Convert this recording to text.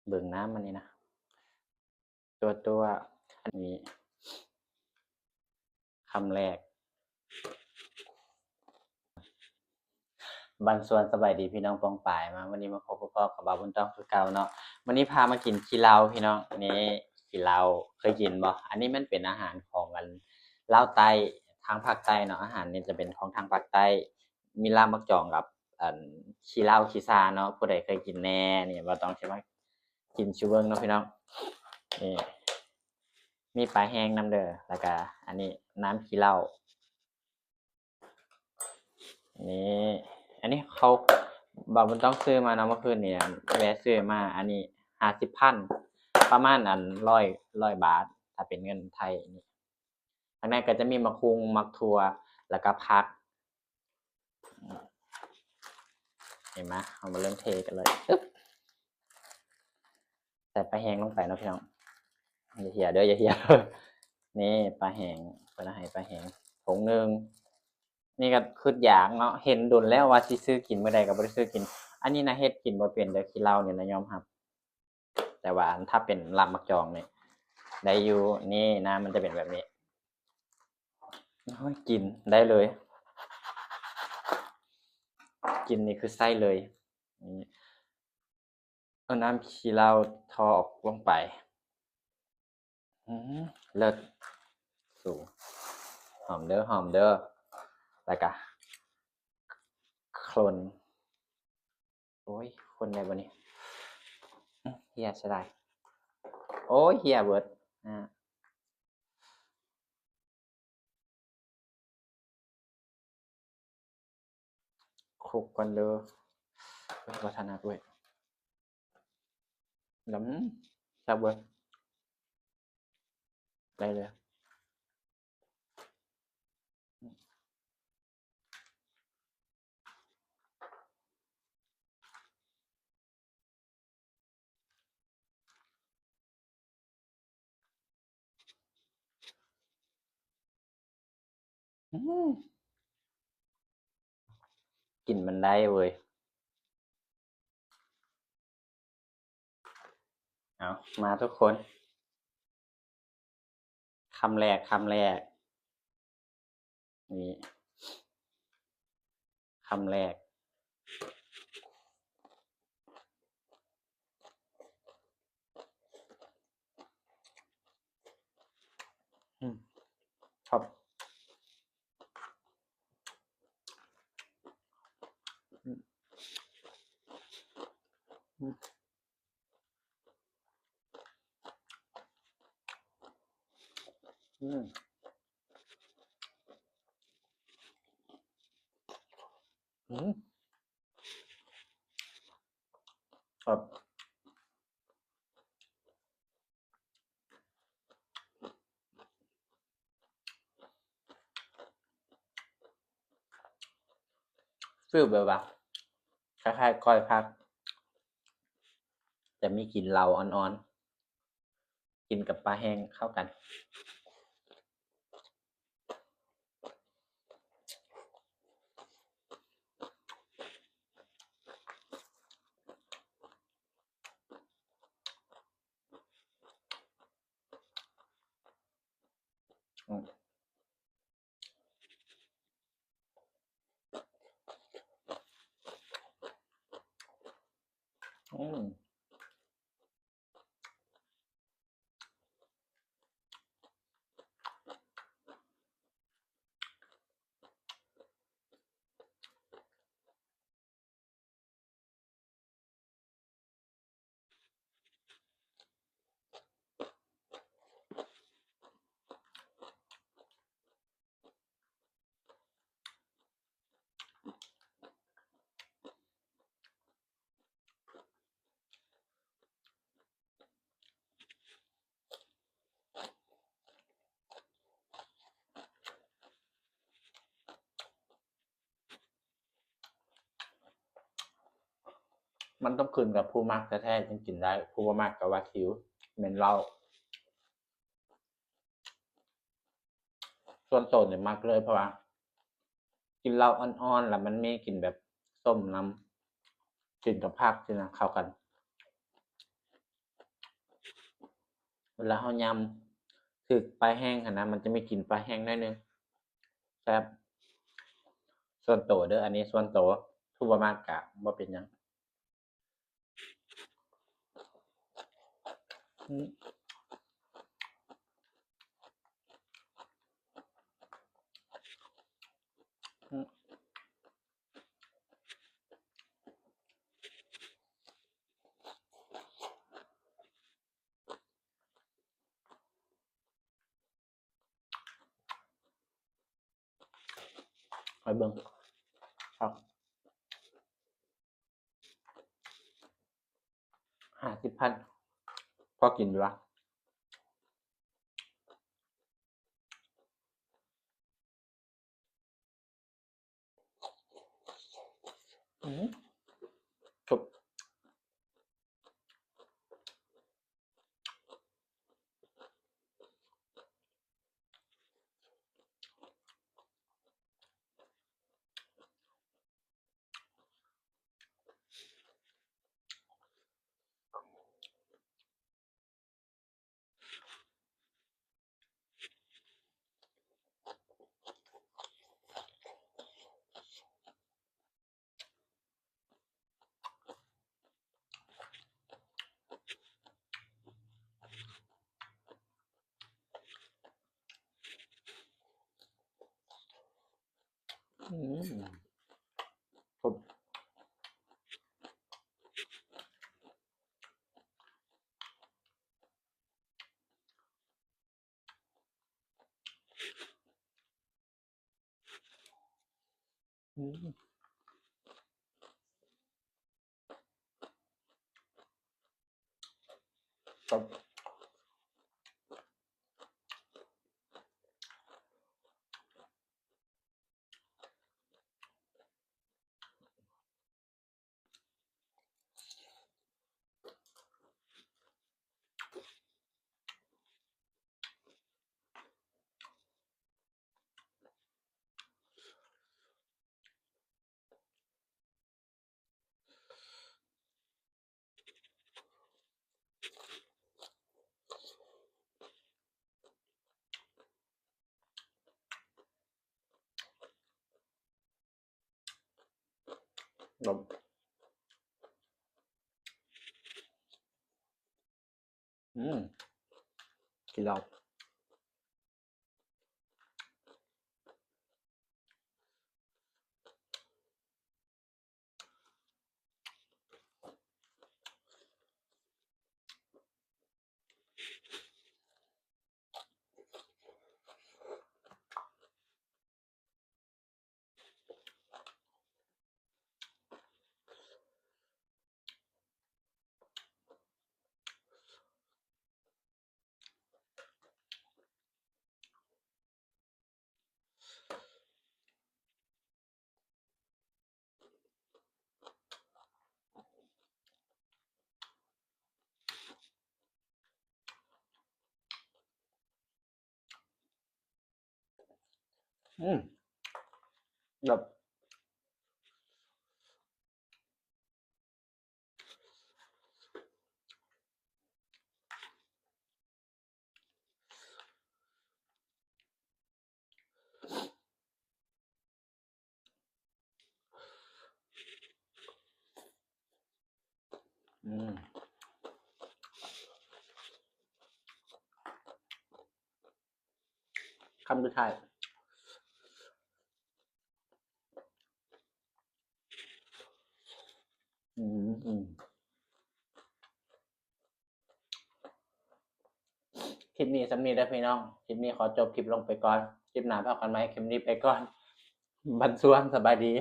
ເບິ່ງນ້ຳມັນນີ້ນະ ຕົວໆ ອັນນີ້ ຄຳແລກ. ບັນຊວນ ສະບາຍດີພີ່ນ້ອງປ້ອງປາຍ ມາມື້ນີ້ມາພົບມາພໍ້ກັບບ່າວບຸນຕ້ອງຄືເກົ່າເນາະ. ມື້ນີ້ພາມາກິນຂີ້ເຫຼົ້າພີ່ນ້ອງ. ນີ້ ຂີ້ເຫຼົ້າ ເຄີຍກິນບໍ່? ອັນນີ້ມັນເປັນອາຫານຂອງອັນລາວໃຕ້ ທາງພາກໃຕ້ເນາະ. ອາຫານນີ້ຈະເປັນຂອງທາງພາກໃຕ້ ມີລາບໝາກຈອງກັບອັນຂີ້ເຫຼົ້າຂີ້ຊາເນາະ. ຜູ້ໃດເຄີຍກິນແດ່? ນີ້ບ່າວຕ້ອງຊິມາກິນສູ່ເບິ່ງເນາະພີ່ນ້ອງ. ນີ້ ມີປາແຫ້ງນຳເດີ ແລ້ວກະອັນນີ້ນ້ຳຂີ້ເຫຼົ້າ. ນີ້ ອັນນີ້ເຂົາ ບ່າວບຸນຕ້ອງຊື້ມາເນາະ ເມື່ອຄືນນີ້ແວ່ຊື້ມາ. ອັນນີ້ຫ້າສິບພັນ ປະມານອັນຮ້ອຍ ຮ້ອຍບາດ ຖ້າເປັນເງິນໄທນີ້. ຂ້າງໃນກໍຈະມີໝາກຫຸ່ງ ໝາກຖົ່ວ ແລ້ວກໍຜັກ. ເຫັນມະ? ເຮົາມາເລີ່ມເທກັນເລີຍ. ອຶບ ໃສ່ປາແຫ້ງລົງໄປເນາະພີ່ນ້ອງ. ຢ່າເຫຍເດີ ຢ່າເຫຍ. ນີ້ປາແຫ້ງ ເພິ່ນໃຫ້ປາແຫ້ງຖົງໜຶ່ງ. ນີ້ກໍຄຶດຢາກເນາະ ເຫັນດົນແລ້ວວ່າຊິຊື້ກິນ ມື້ໃດກໍບໍ່ໄດ້ຊື້ກິນ. ອັນນີ້ນະເຮັດກິນບໍ່ເປັນເດີ ຂີ້ເຫຼົ້ານີ້ນະ ຍອມຮັບ. ແຕ່ວ່າອັນ ຖ້າເປັນລາບໝາກຈອງນີ້ໄດ້ຢູ່. ນີ້ ນ້ຳມັນຈະເປັນແບບນີ້. ໂອ້ຍ ກິນໄດ້ເລີຍ ກິນນີ້ຄືໃຊ້ເລີຍ. ນີ້ ເອົານ້ຳຂີ້ເຫຼົ້າທໍ່ອອກລົງໄປ. ອືມ ເລີດ ສູ ຫອມເດີ ຫອມເດີ. ແລ້ວກະຄົນ. ໂອ້ຍ ຄົນໄດ້ບໍ່ນີ້? ອືມ ເຫຍເສຍດາຍ. ໂອ້ຍ ເຫຍເບິດ. ອາ ຄົກກ່ອນເດີ. ໂອ້ຍ ບໍ່ຖະໜັດເວີຍ. ດຳ ແຊບເວີຍ. ໄດ້ເລີຍ. ອືມ ກິນມັນໄດ້ເວີຍ. ເອົາ ມາທຸກຄົນ ຄຳແລກ ຄຳແລກ ນີ້ ຄຳແລກ. ອືມ ຄັບ ອືມ ອືມ ອືມ ອືມ ຄັບ. ຟີລແບບວ່າຄ້າຍໆ ກ້ອຍຜັກ ແຕ່ມີກິ່ນເຫຼົ້າອ່ອນໆ ກິນກັບປາແຫ້ງເຂົ້າກັນ. ອືມ ອືມ. ມັນຕ້ອງຂຶ້ນກັບຜູ້ມັກແທ້ໆ ຈຶ່ງກິນໄດ້ ຜູ້ບໍ່ມັກກໍວ່າຫິວ ແມ່ນເຫຼົ້າ. ສ່ວນໂຕນີ້ມັກເລີຍ ເພາະວ່າກິນເຫຼົ້າອ່ອນໆ ແລ້ວມັນມີກິ່ນແບບສົ້ມນຳ ກິນກັບຜັກຊີ້ນະ ເຂົ້າກັນ. ເວລາເຮົາຍຳຖືກໄຟແຮງຫັ້ນນະ ມັນຈະມີກິ່ນໄຟແຮງໜ້ອຍໜຶ່ງ. ແຊບ. ສ່ວນໂຕເດີ້ ອັນນີ້ສ່ວນໂຕ ຜູ້ບໍ່ມັກກະບໍ່ເປັນຫຍັງ. ອືມ ອືມ. ໃຫ້ເບິ່ງ ຄັກ ຫ້າສິບພັນ ພໍກິນຢູ່ວະ. ອືມ ຄົບ. ອືມ ຄົບ. ອືມ ຄັບ. ອືມ ກິນແລ້ວ. ອືມ ແບບ ອືມ ຄຳສຸດທ້າຍ. ອືມ ອືມ ຄລິບນີ້ສ່ຳນີ້ເດີ້ພີ່ນ້ອງ. ຄລິບນີ້ຂໍຈົບຄລິບລົງໄປກ່ອນ. ຄລິບໜ້າພໍ້ກັນໃໝ່. ຄລິບນີ້ໄປກ່ອນ. ບັນຊວນ ສະບາຍດີ.